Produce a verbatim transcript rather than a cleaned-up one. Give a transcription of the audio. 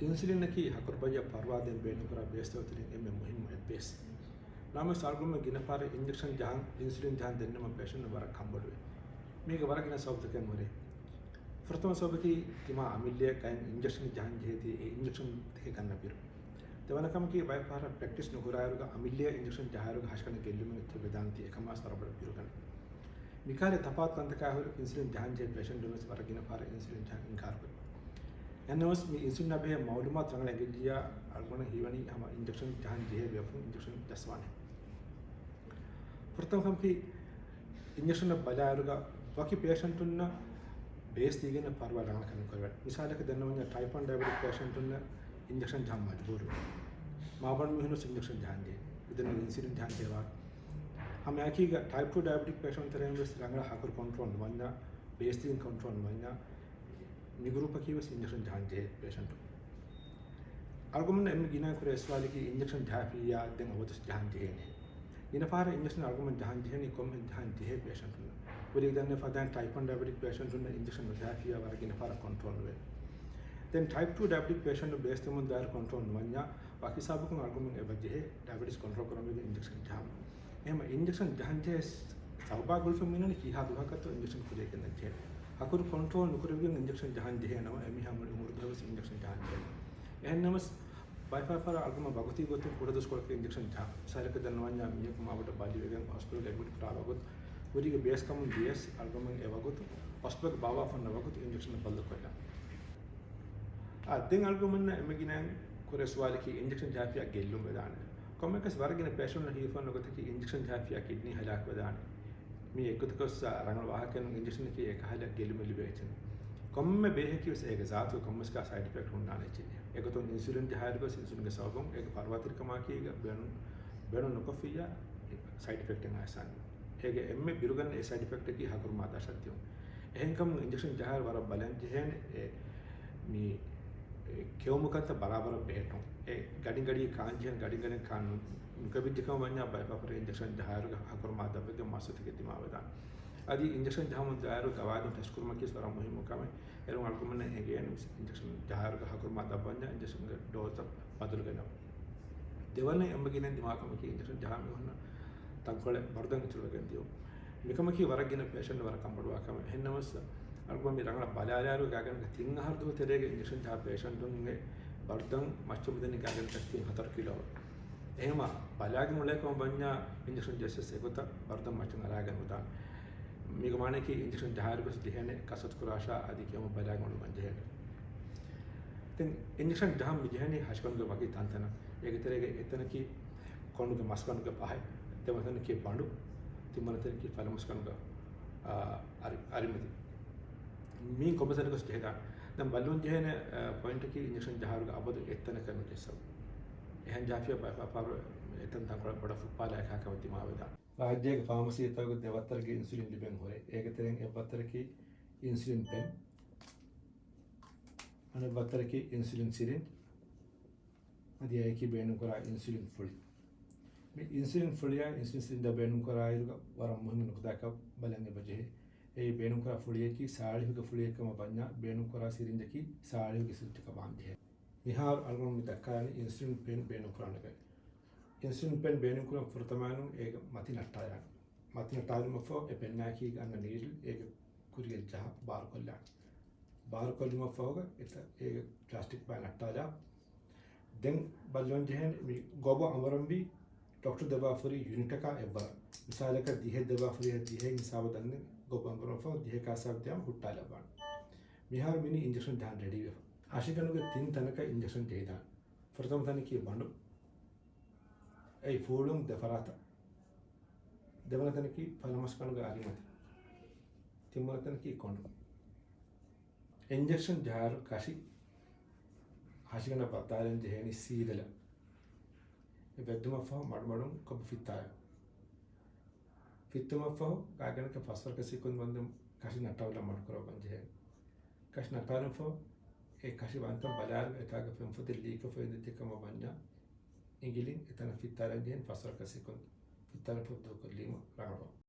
އިންސުލިންއަކީ ހަކުރުބައްޔަށް ފަރުވާ ދޭން ބޭނުންކުރާ ބޭސްތަކުގެ ތެރެއިން އެންމެ މުހިންމު އެއް ބޭސް. ނަމަވެސް އަޅުގަނޑުމެން ގިނަ ފަހަރަށް އިންޖެކްޝަން ޖަހަން، އިންސުލިން ޖަހަން ދެންނެވުމަށް ޕޭޝަންޓުން ވަރަށް ކަންބޮޑުވޭ. މީގެ ވަރަށް ގިނަ ސަބަބުތަކެއް ހުރޭ. ފުރަތަމަ ސަބަބަކީ ތިމާ އަމިއްލައަށް ގަޔަށް އިންޖެކްޝަން ޖަހަން ޖެހޭތީ އެ އިންޖެކްޝަން ތަކެއް ގަންނަ ބިރު. ދެވަނަ ކަމަކީ ބައެއް ފަހަރަށް ޕްރެކްޓިސް ނުކުރާއިރުގަ އަމިއްލައަށް އިންޖެކްޝަން ޖަހާއިރުގަ ހަށިގަނޑަށް ގެއްލުމެއް އެއްޗެއް ވެދާނެތީ އެކަމާސް ވަރަށް ބޮޑަށް ބިރުގަނެ. މިކަހަލަ ތަފާތު ކަންތަކާ ހުރެ އިންސުލިން ޖަހަން ޖެހޭ ޕޭޝަންޓުން ވެސް ވަރަށް ގިނަ ފަހަރަށް އިންސުލިން ޖަހަން އިންކާރު ކުރޭ. އެހެންނަމަވެސް މި އިންސުލިންއާ ބެހޭ މައުލޫމާތު ރަނގަޅަށް އެނގިއްޖިއްޔާ އަޅުގަނޑަށް ހީވަނީ ހަމަ އިންޖެކްޝަން ޖަހަން ޖެހޭ ބޭފުޅުން އިންޖެކްޝަން ޖައްސަވާނެ. ފުރަތަމަ ކަމަކީ އިންޖެކްޝަނަށް ބަލާއިރުގަ ވަކި ޕޭޝަންޓުންނަށް ބޭސް ދީގެން ފަރުވާ ރަނގަޅަށް ކަން ކުރެވޭ. މިސާލަކަށް ދެންނެވިއްޔާ ޓައިޕް ވަން ޑައިބެޓިކް ޕޭޝަންޓުންނަށް އިންޖެކްޝަން ޖަހަން މަޖުބޫރު. މާބަނޑު މީހުން ވެސް އިންޖެކްޝަން ޖަހަން ޖެހޭ. މިދެންނެވި އިންސުލިން ޖަހަން ޖެހޭ. ހަމައެކީގަ ޓައިޕް ޓޫ ޑައިބެޓިކް ޕޭޝަންޓުން ތެރެއިން ވެސް ރަނގަޅަށް ހަކުރު ކޮންޓްރޯލް ނުވަންޏާ، ބޭސް ދީގެން ކޮންޓްރޯލް ނުވަންޏާ، މި ގްރޫޕަކީ ވެސް އިންޖެކްޝަން ޖަހަން ޖެހޭ ޕޭޝަންޓު. އަޅުގަނޑުމެންނަށް އެންމެ ގިނައިން ކުރެ ސުވާލަކީ އިންޖެކްޝަން ޖަހާފިއްޔާ ދެން އަބަދުވެސް ޖަހަން ޖެހޭނެ. ގިނަ ފަހަރަށް އިންޖެކްޝަން އަޅުގަނޑުމެން ޖަހަން ޖެހޭނީ ކޮންމެ ޖަހަން ޖެހޭ ޕޭޝަންޓުންނަށް. ކުރީގަ ދެންނެވި ފަދައިން ޓައިޕް ވަން ޑައިބެޓިކް ޕޭޝަންޓުންނަށް އިންޖެކްޝަން ނުޖަހާފިއްޔާ ވަރަށް ގިނަ ފަހަރަށް ކޮންޓްރޯލް ނުވޭ. ދެން ޓައިޕް ޓޫ ޑައިބެޓިކް ޕޭޝަންޓުން ބޭސް ދެމުން ދާއިރު ކޮންޓްރޯލް ނުވަންޏާ ވަކި ސަބަބަކުން އަޅުގަނޑުމެން އެބަ ޖެހޭ ޑައިބެޓިސް ކޮންޓްރޯލް ކުރަން ވެގެން އިންޖެކްޝަން ޖަހާނެ. އެހެން އިންޖެކްޝަން ޖަހަން ޖެހޭ ސަބަބާ ގުޅިފަ މިނަނީ ކީހާ ދުވަހަކަށްތޯ އިންޖެކްޝަން ކުރިއަށް ގެންދަން ޖެހޭ. ހަކުރު ކޮންޓްރޯލް ނުކުރެވިގެން އިންޖެކްޝަން ޖަހަން ޖެހޭ ނަމަ، އެމީހާ މުޅި އުމުރު ދުވަހަވެސް އިންޖެކްޝަން ޖަހަން ޖެހޭ. އެހެންނަމަވެސް، ބައެއް ފަހަރަށް އަޅުގަނޑުމެން ވަގުތީ ގޮތުން ކުޑަ ދުވަސްކޮޅަކަށް އިންޖެކްޝަން ޖަހާ. މިސާލަކަށް ދެންނެވިއްޔާ މީހަކު މާބޮޑަށް ބަލިވެގެން ހޮސްޕިޓަލް އެޑްމިޓް ކުރާ ވަގުތު، ކުރީގެ ބޭސް ކަމުން ދިޔަސް އަޅުގަނޑުމެން އެ ވަގުތު ހޮސްޕިޓަލްގެ ބާވާ ފަންނަ ވަގުތު އިންޖެކްޝަން ބައްލަވަކޮށްލާނެ. އާ، ދެން އަޅުގަނޑުމެންނަށް އެންމެ ގިނައިން ކުރެ ސުވާލަކީ އިންޖެކްޝަން ޖަހާފިއްޔާ ގެއްލުން ވެދާނެ. ކޮންމެއަކަސް ވަރަށް ގިނަ ޕޭޝަންޓުންނަށް ހީވާން ނުވަތަ އިންޖެކްޝަން ޖަހާފިއްޔާ ކިޑްނީ ހަލާކު ވެދާނެ. މީ އެއްގޮތަކަށް ރަނގަޅު ވާހަކައެއް ނޫން، އިންޖެކްޝަނަކީ އެކަހަލަ ގެއްލުމެއް ލިބޭ އެއްޗެއް. ކޮންމެ ބޭހަކީ ވެސް އޭގެ ޒާތުގަ ކޮންމެސް ކާ ސައިޑް އިފެކްޓް ހުންނާނެ އެއްޗެއް. އެގޮތުން އިންސުލިން ޖަހާއިރު ވެސް އިންސުލިންގެ ސަބަބުން އޭގެ ފަރުވާތެރިކަމާއެކީ އޭގެ ބޭނުން، ބޭނުން ނުކޮށްފިއްޔާ ސައިޑް އިފެކްޓެއް އައިސާނެ. އޭގެ އެންމެ ބިރުގަންނަ އެއް ސައިޑް އިފެކްޓަކީ ހަކުރު މާދާ ޝައްތިވުން. އެހެންކަމުން އިންޖެކްޝަން ޖަހާއިރު ވަރަށް ބަލަން ޖެހޭނެ އެ މި، އެ ކެއުމުކަންތައް ބަރާބަރަށް ބެހެއްޓުން. އެ ގަޑިން ގަޑީ ކާން ޖެހޭނެ، ގަޑިން ގަޑިން ކާން ނު-، ނުކެވިއްޖެކަމަށް ވަންޏާ ބައެއް ފަހަރަށް އިންޖެކްޝަން ޖަހާއިރުގަ ހަކުރު މާދާ ދަށްވެގެން މައްސަލަތަކެއް ދިމާވެދާނެ. އަދި އިންޖެކްޝަން ޖަހަމުން ދާއިރު ގަވާއިދުން ޓެސްޓް ކުރުމަކީ ވަރަށް މުހިއްމު ކަމެއް. އޭރުން އަޅުގަނޑުމެންނަށް އެނގޭނެ އިންޖެކްޝަން ޖަހާއިރުގަ ހަކުރު މާދާ ދަށްވަންޏާ އިންޖެކްޝަންގެ ޑޯޒްތައް ބަދަލު ގެނައުން. ދެވަނަ އެންމެ ގިނަ ދިމާވާ ކަމަކީ އިންޖެކްޝަން ޖަހާ މީހުންނަށް ތަންކޮޅެއް ބަރުދަން އިތުރުވެގެން ދިޔުން. މިކަމަކީ ވަރަށް ގިނަ ޕޭޝަންޓުން ވަރަށް ކަންބޮޑުވާ ކަމެއް. އެހެންނަމަވެސް، އަޅުގަނޑު މި ރަނގަޅަށް ބަލާލާއިރު ގާތްގަނޑަކަށް ތިން އަހަރު ދުވަހު ތެރޭގަ އިންޖެކްޝަން ޖަހާ ޕޭޝަންޓުންގެ ބަރުދަން މައްޗަށް މިދަނީ ގާތްގަނޑަކަށް ތިން ހަތަރު ކިލޯ. އެހެންވީމަ، ބަލާގެން އުޅޭ ކަމަށް ވަންޏާ އިންޖެކްޝަން ޖެއްސެސް އެގޮތަށް ބަރުދަން މައްޗަށް އަރާގެން ނުދާނެ. މީގެ މާނައަކީ އިންޖެކްޝަން ޖަހާއިރު ވެސް ޖެހޭނެ ކަސްރަތު ކުރާށާ އަދި ކެއުމަށް ބަލާގެން އުޅުމަށް ޖެހޭނެ. ދެން އިންޖެކްޝަން ޖަހަން މި ޖެހެނީ ހަށިގަނޑުގެ ވަކި ތަންތަނަށް. އޭގެ ތެރޭގަ އެއްތަނަކީ ކޮނޑުގެ މަސްގަނޑުގެ ފަހަތް، ދެވަނަ ތަނަކީ ބަނޑު، ތިންވަނަ ތަނަކީ ފަލަމަސްގަނޑުގެ، އާ، އަރި-، އަރިމަތި. މީން ކޮންމެ ތަނަކަސް ޖެހިދާނެ. ދެން ބައްލަވަން ޖެހޭނެ، އާ، ޕޮއިންޓަކީ އިންޖެކްޝަން ޖަހާއިރުގަ އަބަދު އެއްތަނަކަށް ނުޖެއްސަވުން. އެހެން ޖަހާފިއްޔާ ބައެއް ފަހަރު އެތަން ތަންކޮޅެއް ބޮޑަށް ފުއްޕާލާ އެކާ ކަމެއް ދިމާވެދާނެ. ރާއްޖޭގެ ފާމަސީތަކުގަ ދެ ވައްތަރަކީ އިންސުލިން ލިބެން ހުރޭ. އޭގެ ތެރެއިން އެއް ވައްތަރަކީ އިންސުލިން ޕެން، އަނެއް ވައްތަރަކީ އިންސުލިން ސިރިންޖް، އަދި އެއަކީ ބޭނުންކުރާ އިންސުލިން ފުޅި. މި އިންސުލިން ފުޅިއާ އިންސުލިން ސިރިންޖާ ބޭނުންކުރާއިރުގަ ވަރަށް މުހިންމު ނުކުތާއަކަށް ބަލަން އެބަޖެހޭ. އެއީ ބޭނުންކުރާ ފުޅިއަކީ ސާޅީހުގެ ފުޅިއެއް ކަމަށް ވަންޏާ، ބޭނުންކުރާ ސިރިންޖަކީ ސާޅީހުގެ ސިރިންޖަކަށް ވާން ޖެހޭ. މިހާރު އަޅުގަނޑު މި ދައްކާލަނީ އިންސުލިން ޕެން ބޭނުންކުރާނެ ގޮތް. އިންސުލިން ޕެން ބޭނުންކުރުމަށް ފުރަތަމައިނުން އޭގެ މަތި ނައްޓާލާނެ. މަތި ނައްޓާލުމަށްފަހު އެ ޕެންއާއެކީ ގަންނަ ނީޑްލް އޭގެ ކުރިއަށް ޖަހާ ބާރުކޮށްލާނެ. ބާރުކޮށްލުމަށްފަހުގަ އެތަ-، އޭގެ ޕްލާސްޓިކް ބާ ނައްޓާލާ. ދެން ބައްލަވަން ޖެހޭނެ މި ގޮބު އަނބުރަންވީ ޑޮކްޓަރު ދެބާފުރި ޔުނިޓަކާ އެއްވަރަށް. މިސާލަކަށް ދިހަ ދެބާފުރި ދިހަ ހިސާބަށް ދަންނަ ގޮބު އަނބުރަންފަހު ދިހަ ކާސާބް ދިޔަމަ ހުއްޓާލައްވާނެ. މިހާރު މިނީ އިންޖެކްޝަން ޖަހަން ރެޑީވެފަ. ހަށިގަނޑުގެ ތިން ތަނަކަށް އިންޖެކްޝަން ޖެހިދާނެ. ފުރަތަމަ ތަނަކީ ބަނޑު. އެއީ ފޫޅުން ދެފަރާތަށް. ދެވަނަ ތަނަކީ ފަލަމަސްގަނޑުގެ އަރިމަތި. ތިންވަނަ ތަނަކީ ކޮނޑު. އިންޖެކްޝަން ޖަހާއިރު ކަށި ހަށިގަނޑަށް ވައްދާލަން ޖެހޭނީ ސީދަލަށް. އެ ވެއްދުމަށްފަހު މަޑުމަޑުން ކޮބު ފިއްތާލަން. ފިއްތުމަށްފަހު ގާތްގަނޑަކަށް ފަސްވަރަކަށް ސިކުން ވަންދެން ކަށި ނައްޓާލަން މަޑުކުރައްވަން ޖެހޭނެ. ކަށި ނައްޓާލުމަށްފަހު އެ ކަށި ވަންތަން ބަލާއިރު އެތާގަ ފެންފޮދެއް ލީކްވެފަ އިނދެއްޖެ ކަމަށް ވަންޏާ، އިނގިލިން އެތަނަށް ފިއްތާލަން ޖެހޭނެ ފަސްވަރަކަށް ސިކުން. ފިއްތާލުމަށްފަހު ދޫކޮށްލީމަ ރަނގަޅުވާނެ.